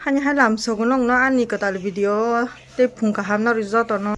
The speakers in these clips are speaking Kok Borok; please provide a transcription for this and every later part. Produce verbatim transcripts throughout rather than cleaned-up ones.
Hani hai lam sogo nokno ani kwtal video o tei phung kaham no rijak tono.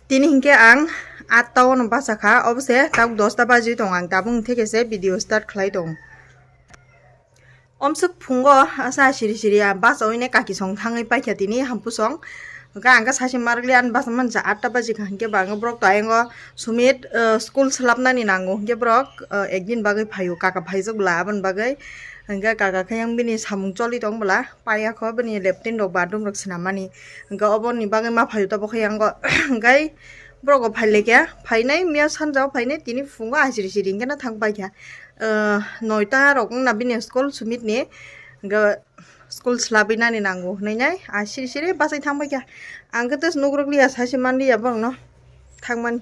Tini hinkhe ang atta o no bacha kha, obo se tabuk dosta baji tong ang tabuk theke se video start khlai tong. Omswk phungo asa siri siri a bacha oine kaki song thangwi paikha tini hampusong. Hwnkhe ang khe sachi marwkli ani basa mansa atta baji kha, hinkhe ba ang borok to ayang o Sumit, ah, school swlapnani nango, hinkhe borok, ah, ekdin bagwi phaio, kaka phaijak bwla aboni bagwi. Hinkhe kaka khe yang bini samung choli tong bwla, paiya kho bini latrine rok bathroom rok swnammani. Hinkhe oboni bagwi ma phaio tabuk khe yang o. Hinkhe borok o phai laikha, phainai miya sanja o phainai, tini phungo asiri siri hinkhe no thang paikha. Ah, noita rok wngna bini school Sumit ni. Hinkhe school swlabwi nani nango hwnwi nai, ah, siri siri bachai thang paikha. Ang khe tei nugrwk liya, saisi man liya borokno thangmani.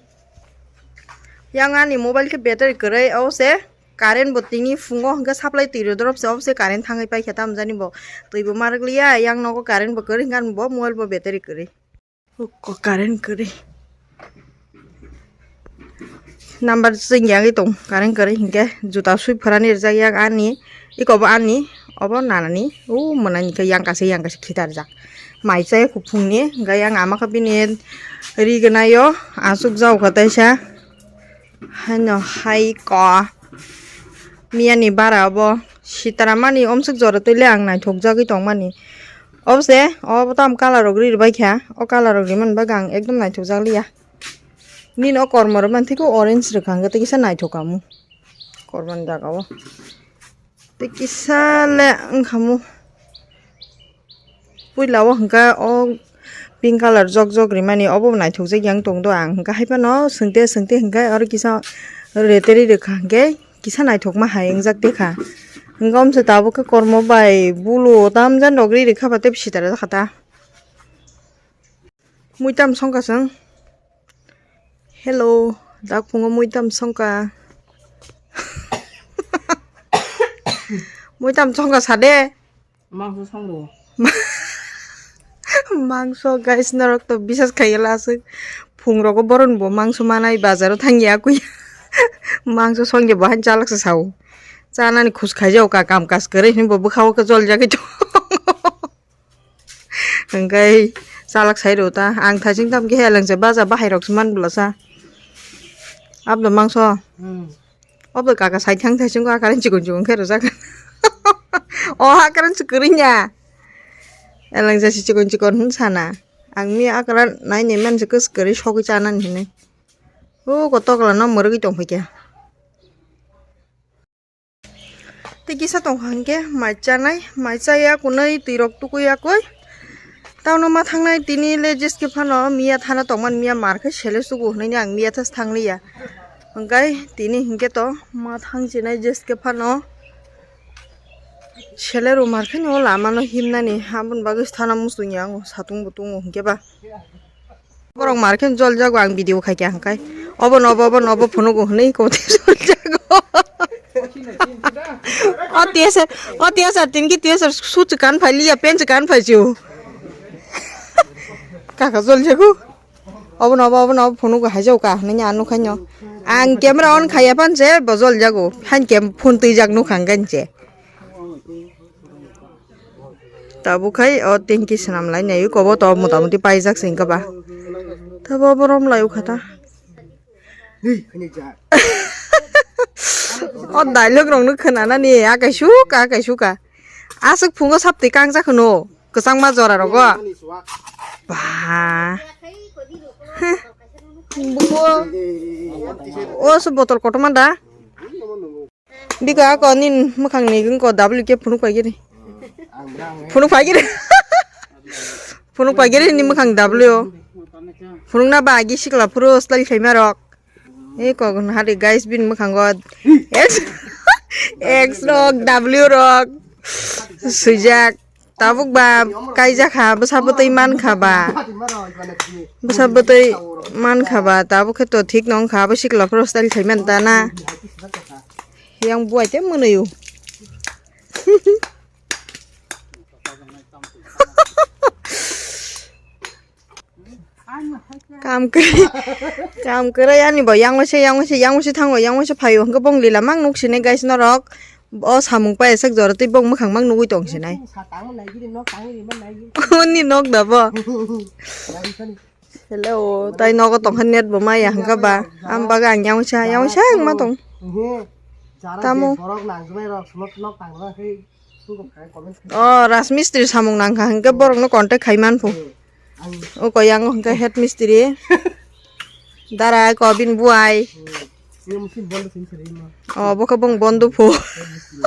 Yang ani mobile khe battery kwrwi, obo se current bo tini phungo hwnkhe supply twi rw dorop se, obo se current thangwi paikha, tamo jani bo twi bo marwk liya, yang nogo current bo kwrwi hwnkhe ani bo mobile bo battery kwrwi. Oko current kwrwi. Number chwng yagwi tong, current kwrwi hinkhe juta swi phwrani rijak yang ani, iko bo ani, obo nanani, o mwnani khe yang kaisa yang kaisa khitarjak. Mai chaya kuphungni, hinkhe yang ama khe bini ri gwnai o, aswk jao kha teisa. Haino hai ko. Miyani bara obo sitaramani omswk jora twi le ang naithokjagwi tongmani. Obo se, obo tamo colour rok ri rwbaikha. O colour rok rimani bagwi ang ekdom naithokjak liya. Nini o kormo rwmani thik o orange rwkha hwnkhe tei kisa naithok kamo. Kormani jaga o. Tei kisa le wngkha mo. Puila o hwnkha o pink colour jok jok rimani, obo bo naithok jak yang tong do ang. Hwnkha hai phano swngte swngte hwnkhe oro kisa reterwi rwkha hwnkhe kisa naithokma hai wngjak tekha. Hwnkha omsa tabuk khe kormo bai bulu tamjani rok ri rwkha ba tei sitara jakha ta. Muitam songkha chwng. Hello, dak phungo muitam songkha. Muitam songkha sade. Mangso songbo. Mangso guys, norok to bisas khaiya la aswk. Phung rogo boron bo mangso manai bazaro thangya kuya. Mangso songya bo han chalak sa sao. Chanani khus khaijao ka kam kas kare hin bo bwkhao ka jol jagwi to. Hwnkhe salak sai rw ta, ang thaising tam khe heleng se baja bahai rok se man bwla sa. Abdo mangso. Hmm. Obdo kaka sai thang thaising ko akaran chikon chikon khe rwjak. O akaran se kwrwi nya. Heleng se chikon chikon hwn sana. Ang mi akaran nai nai man se kwrwi sogwi chanani hinwi. O ko tokla no mwrwgwi tong phai khe. Tei kisa tongkha hwnkhe mai chanai, mai chaya kunui twi rok tukui yakui. Tamo ma thangnai tini le jeske phano miya thana tongmani, miya mar khe sele sugo hwnwi ang miya thas thangliya. Hwnkhe tini hinkhe to ma thang chinai jeske phano sele rw mar khe no lama no himnani, aboni bagwi thana muchungya ang satung butung o hwnkhe ba. Borok mar khe jol jago ang video khai kha hwnkhe. Obo no obo, obo no obo phunugo hwnwi kote jol jago. O T S R, o T S R tin ki T S R suit kan phai liya, pant kan phai chu. Kaka jol jago. Obo no obo, obo no obo phunugo hai jago ka hwnwi ano khaino. Ang camera on khaiya pan se bo jol jago. Han kem phone twi jak nukha hwnkhe se. Tabuk khai o tenki swnam lai nai, kobo to mota moti paijak se hwnkhe ba. Tabo borom lai ukha ta. O dialogue rok no khwnanani akai suka, akai suka. Aswk phungo saptwi kangjak hwno kwchangma jora rogo. Ba. Buko. O se botol kotorma da. Bika ako nin mwkhang ni wngko W K phunuk paigiri. Phunuk paigiri. Phunuk paigiri ni mwkhang W. Phunuk na ba agi sikla phuru style khaima rok. Eko hari guys bin mwkhango X, X rok W rok swijak. Tabuk ba kaijak kha, bwsa bwtwi man kha ba. Bwsa bwtwi man kha ba, tabuk khe to thik no wng kha, abo sikla phuru style khai man ta na. Yang buai te mwnwi o. Kam kwrwi, kam kwrwi ani bo yang waisa, yang waisa, yang waisa thango, yang waisa phaio, hwnkhe bong lila mang nuk sini guys norok. O samung paisajak jora tei bok mwkhang mang nugwi tong sinai. Sa tangma naigiri, nok tangwi rima naigiri. Oni nok da bo. Naigiri. Hello, tai nogo tongkha net bo maya hwnkha ba. Am baga ang yaungsa, yaungsa ang ma tong. Ehe. Jara Tamo. Je borok nangjaknai rok, nok, nok tangma khe. O, Rajmistri samung nangkha hwnkhe borokno contact khai man phu. Hmm. Ang O ko yang hwnkhe head mistri. Dara ko bin buai. Hmm. Yung si bondo sin sari ma. O, bo khe bong bondo phu. Head mistri.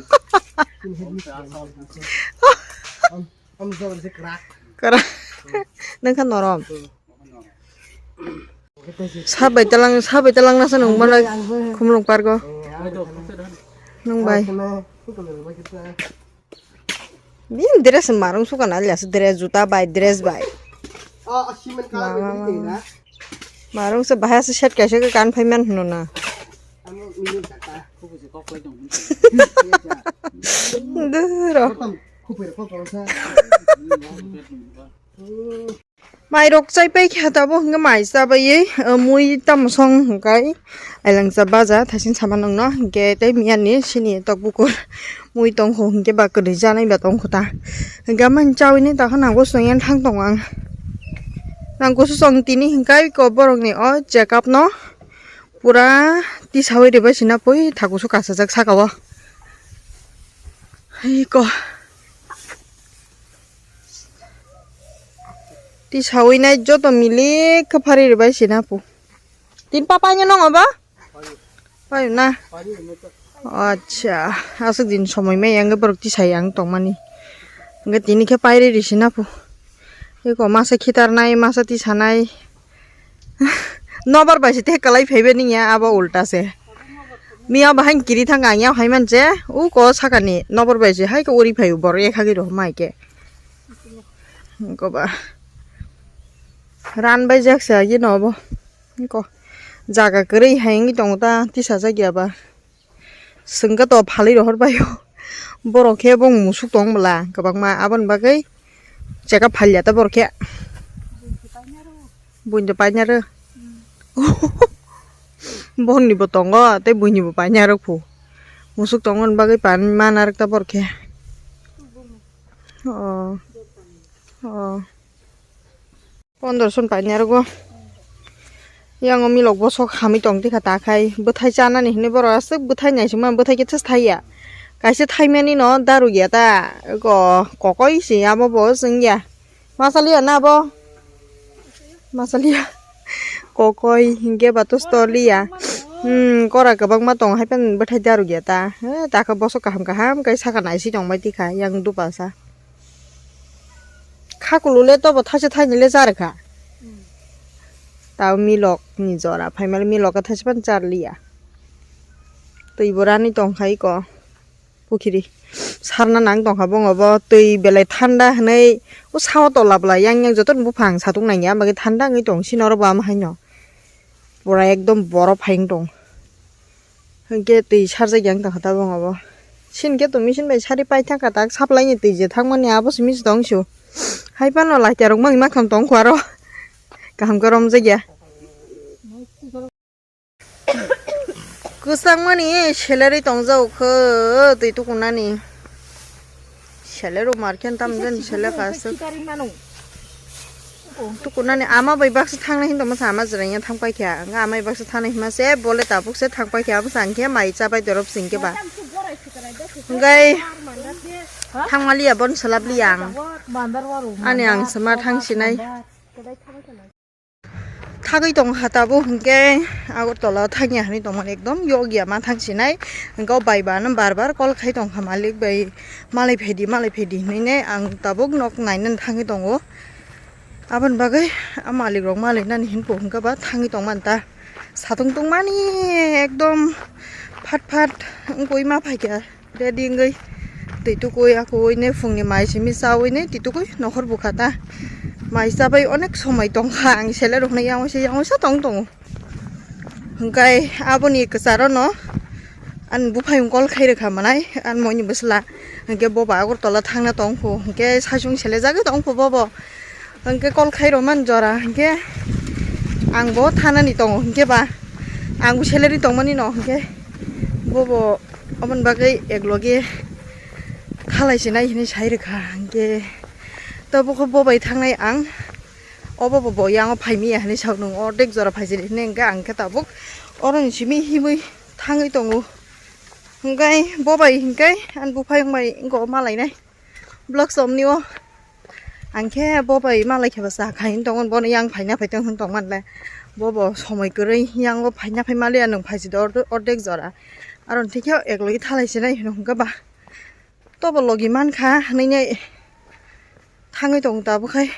Sin head mistri. Am, am jor se krak. Krak. Nangkha norom. Hmm. Sabai talang, sabai talang nasa nung mana khumlung pargo. Nung bai. Bin dress marung suka na lias dress juta bai dress bai. Marung se bahaya se set kaisa ke kan phaiman hino na. Duro. Mai rok chai pai kha tabuk hwnkhe mai cha bai, eh, mui tamo song hwnkhe ailangcha baja thaisin sama nongno hwnkhe tei miyani sini tok bukur mui tongkho hwnkhe ba kwrwi janai ba tongkho ta hwnkhe amani chawi nai takha nang kusu song yan thang tongo ang nang kusu song tini hwnkhe ko borok ni o check up no pura tisawi ribai sina pui thakusu kasajak saka o. Hai ko. Tisawi nai joto milik khe phari rwbai se na pu. Tin papa ni nongo ba? Payo na. Acha, aswk din somoi mai yang borok tisai ang tongmani. Hwnkhe tini khe pairi risi na pu. Eko masa khitarnai, masa tisanai. Nobar bai se te kwlai phaibe ningya abo ulta se. Miya bahai kiri thang ang ya hai manse. U ko sakani nobar bai se hai ko uri phai bor ye khagi ro mai ke. Ko ba. Ran bai jak sa ye no bo. Ko. Jaga kwrwi hai ngi tong ta tisa jak ya ba. Swngkhe to phalwi rohor bai o. Borok khe bong musuk tong bwla kwbangma aboni bagwi chekap phalya ta borok khe. Buini to painaro. Bongni bo tongo tei buini bo painaro phu. Musuk tongo ni bagwi pan mana rwk ta borok khe. Oh. Oh. Pondro son painai rwgo. Yang o milok bosok hamwi tong tikha ta khai bwthai chanani hinwi borok aswk bwthai naisingma bwthai khe thai ya. Kaisa thaimani no daru ya ta ko kokoi se abo bo chwng ya. Masaliya na bo? Masaliya. Kokoi hinkhe ba to stoliya. Hmm, kora kwbangma tong hai pen bwthai daru ya ta. Eh, ta khe bosok kaham kaham kai saka naisi tong bai tikha yang dupa sa. Kha kulule tobo thaisa thainwi le cha rwkha. Hmm. Tao milok ni jora, phaimali milok khe thaisa phano cha rwliya. Twi bo rani tongkha iko pukhiri. Sarna nang tongkha bongo bo twi belai thanda hwnwi o sao tola bwla yang yang jotono buphang satung nangya, amo khe thanda wngwi tong sini oro bo ama haino. Pura ekdom borof hai wng tong. Hwnkhe twi sarjak yang tongkha tabuk abo. Sini khe to machine bai sari pai thangkha tak supply ni twi je thangmani abo se misi tong su. Hai phano lighter rok mangwi makham tong kho aro. Kaham khe romjak ya. Kwchangmani salary tongjago kho twi tukunani. Sele rw mar khe tam jani sele ka aswk. Tukunani ama bai baksa thangnai hinwi tongma se ama jwraini thang paikha. Hwnkhe ama bai baksa thangnai hinma se bole tabuk se thang paikha. Abo se ang khe mai cha bai dorop sing khe ba. Hwnkhe thangmaliya bon swlabliya ang. Ani ang se ma thang sinai. Thagwi tong kha tabuk hwnkhe Agartala o thangya hinwi tongmani ekdom yokya ma thang sinai. Hwnkhe o bai ba no bar bar call khai tong kha malik bai malai phaidi malai phaidi hinwi ne ang tabuk nok nainani thangwi tongo. Aboni bagwi a malik rok malai nani hinwi bo hwnkhe ba thangwi tongmani ta satung tungmani ekdom phat phat wngwi ma phaikha. Ready wngwi twi tukui akui ne phungni mai simi chaui ne twi tukui nokhor bukha ta. Mai chabai onek somoi tongkha ang sele rokno yang waisa yang waisa tong tongo. Hwnkhe aboni kwcharo no ani buphai call khai rwkha manai ani moini bwsla. Hwnkhe bobo Agartala thangna tongkhu hwnkhe saichung sele jagwi tongkhu bobo. Hwnkhe call khai rwmani jora hwnkhe ang bo thanani tongo hwnkhe ba ang bo salary tongmani no hwnkhe bobo Oboni bagwi eklogi thalai sinai hinwi sai rwkha, hwnkhe tabuk khe bo bai thangnai ang, obo bo bo yango phaimiya hinwi sak nung, ordek jora phaisidi hinwi hwnkhe ang khe tabuk oroni simi himwi thangwi tongo, hwnkhe bo bai hwnkhe ani buphayung bai wngkha o malainai. Vlog somni o ang khe bo bai malai khe bwsa khai wng tong, bono yang phaina phai tong wng tong manle, bo bo somoi kwrwi yango phaina phai maliya, nwng phaisidi ordo-, ordek jora, aro thikhe eklogi thalai sinai hwnwi hwnkhe ba tobo logi mankha hwnwi thangwi tong tabuk khai.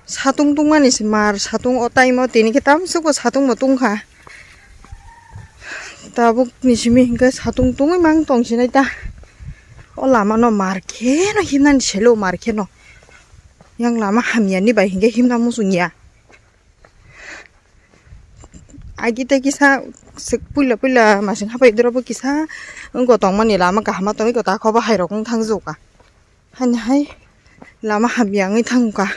Satung tungmani se mar satung o time o tini khe tamsukbo satung bo tungkha. Tabuk ni simi hwnkhe satung tungwi mang tong sinai ta. O lama no mar khe no himnani selo mar khe no. Yang lama hamya ni bai hwnkhe himna muchung ya. Agi tei kisa sik puila puila masing hapai dorobo kisa wngkha tongmani lama kaham ma tongwi kota khobo hai rok wng thang jokha. Hani hai lama hamya wngwi thangkha.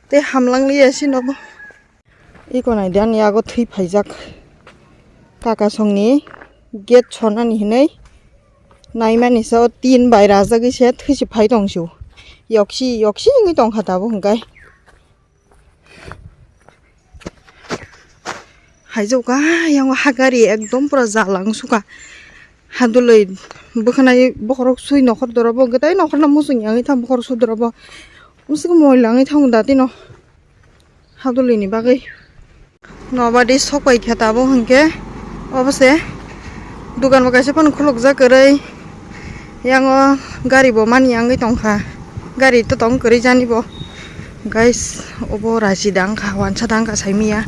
Tei hamlang liya sino bo. Iko nai di ani yago thwi phaijak. Kaka songni gate sonani hinwi naimani se o tin bai rajagwi se thwi se phai tong sio. Yoksi yoksi wngwi tongkha tabuk hwnkhe. Haijok ka yang ha gari ekdom pura jalang suka. Haduloi bwkhanai bokhorok sui nokhor dorobo, gwnai nokhorno muchung yangwi thang bokhorok sui dorobo. Umsuk moila wngwi thang da tino. Haduloi ni bagwi. Nobadi sok pai khe tabuk hwnkhe obo se. Dukan bo kaisa phano khulukjak kwrwi. Yang o gari bo mani wngwi tongkha. Gari to tong kwrwi jani bo. Guys, obo rachi da wngkha, wansa da wngkha saimiya.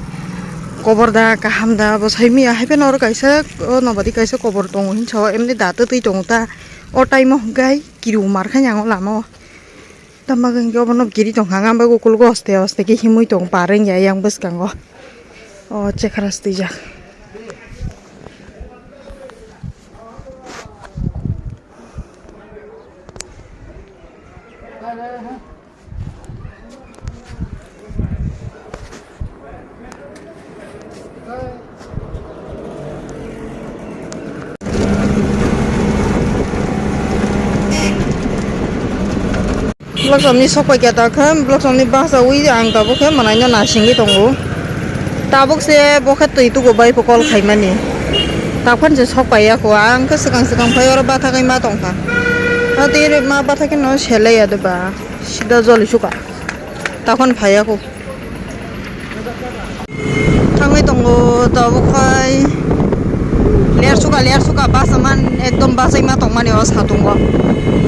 Kobor da, kaham da, bo saimiya. Hai phano oro kaisa, o nobadi kaisa kobor tongo hinsa o, emni da twtwi tongo ta. O time o hwnkhe kiru mar kha yang o lama o. Tamo hwnkhe obono giri tongkha, ang bai ukulgo hoste hoste khe himwi tong par wngya yang bwskango. O chekhara stwijak. Vlog somni sok pai khe ta khe, vlog somni basa ui ang tabuk khe mwnaino nasingwi tongo. Tabuk se bo khe twi tugo bai bo call khaimani. Taphano se sok pai ya kho, ang khe swkang swkang phai oro batha kai ma tongkha. O twi ma batha khe no selai ya de ba, sida joli suka. Taphano phai ya kho. Thangwi tongo tabuk khai ler suka ler suka basa man ekdom basai ma tongmani o satungo.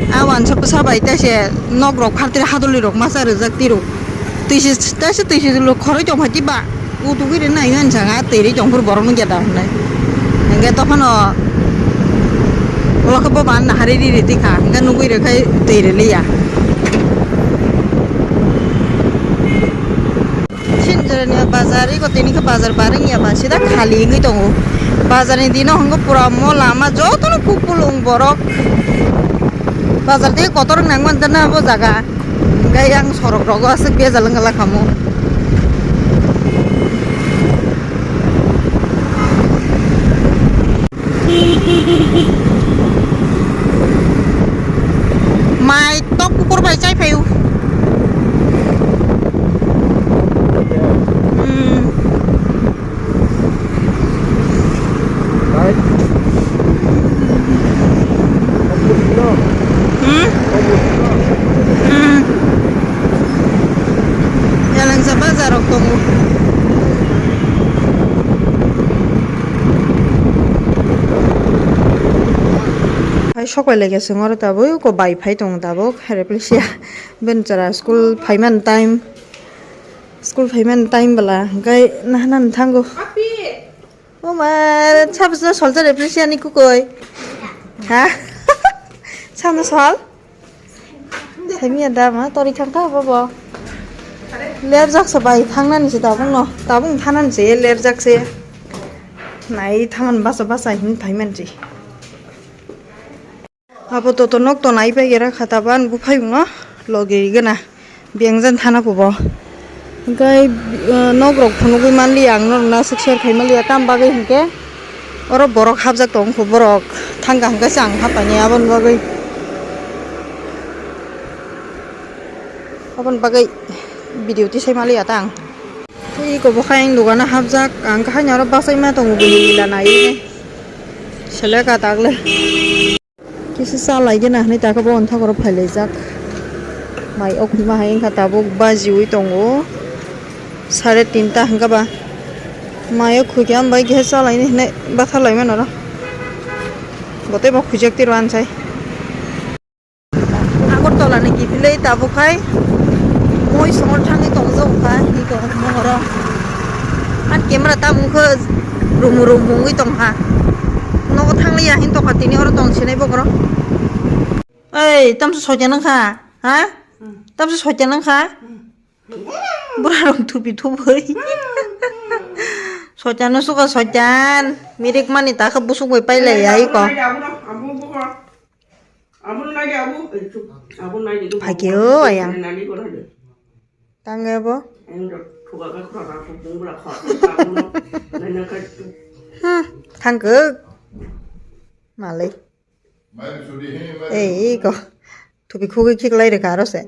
A wansa bwsa bai tei se nok rok phatri haduli rok masa rijak tiro. Twi se tei se twi se khoroi tong phai ba utugwi ri nai ngan sanga twi ri tong phuru borok nugya da hwnwi. Hwnkhe tophano ulo khe bo ban nahari ri ri tikha hwnkhe nugwi rwkhai twi ri liya. Sinjorani bazar, iko tini khe bazar bareng ya ba, sida khali wngwi tongo. Bazar ni dino hwngo pura mo lama jotono kupulung borok. Bazar tei kotor wng nang mantana bo jaga. Hwnkhe yang sorok rogo aswk bejal wngla khamu. Mai tok kukur bai chai phaio. Hmm. Hmm? Hmm. Yalangsa bazar rok tongo. Hai sok pai lai khe chwng oro tabuk ko bai phai tongo tabuk Replisia ben chara school phaimani time, school phaimani time bwla hwnkhe nahana thango. O ma, sabse solcha Replisia ni kukoi. Ha? Sano sol? Saimiya da ma tori thangkha bobo. Lerjak se bai thangnani se tabung no. Tabung thanani se lerjak se. Nai thaman basa basa hin phaiman se. Abo toto nok to nai pai gera khata ban buphai no logi gana. Bengjan thana kubo. Hingkai nok rok phunugwi manliya ang norok na swk share khai manliya tam bagwi hinkhe. Oro borok hapjak tong kho, borok thang kaham khe chang hapani aboni bagwi, aboni bagwi video tisai maliya ta ang. Tei eko bo khe ang dogano hapjak, ang khe haino oro bachai ma tongo bini lila naiwi selek a tagle. Kisa chalai gana hinui takhe bo onthok oro phailaijak. Mai o khuma hai wngkha tabuk bajiui tongo. Sare tinta hwnkha ba. Mai o khukya bai khe chalaini hinui batha lai mano ro. Bo tei bo khujak tiro ansai. Agartala ni kiphilwi tabuk khai mui songor thangwi tongjak kha, hi tong mohoro. Ani camera tabuk khe rumu rumu wngwi tongkha. Nogo thangliya hin tongkha tini oro tong sinai bokoro. Ei, tamsa soitan wngkha, ha? Tamsa soitan wngkha? Bura rok thupi thubui. Soitan no suka soitan. Mirik mani takhe busuk bai pailai ya iko. Phai khe o ayang. Tang ebo. Hmm, thang khe. Malai. Ei, iko. Thupi khugwi khiklai rwkha aro se.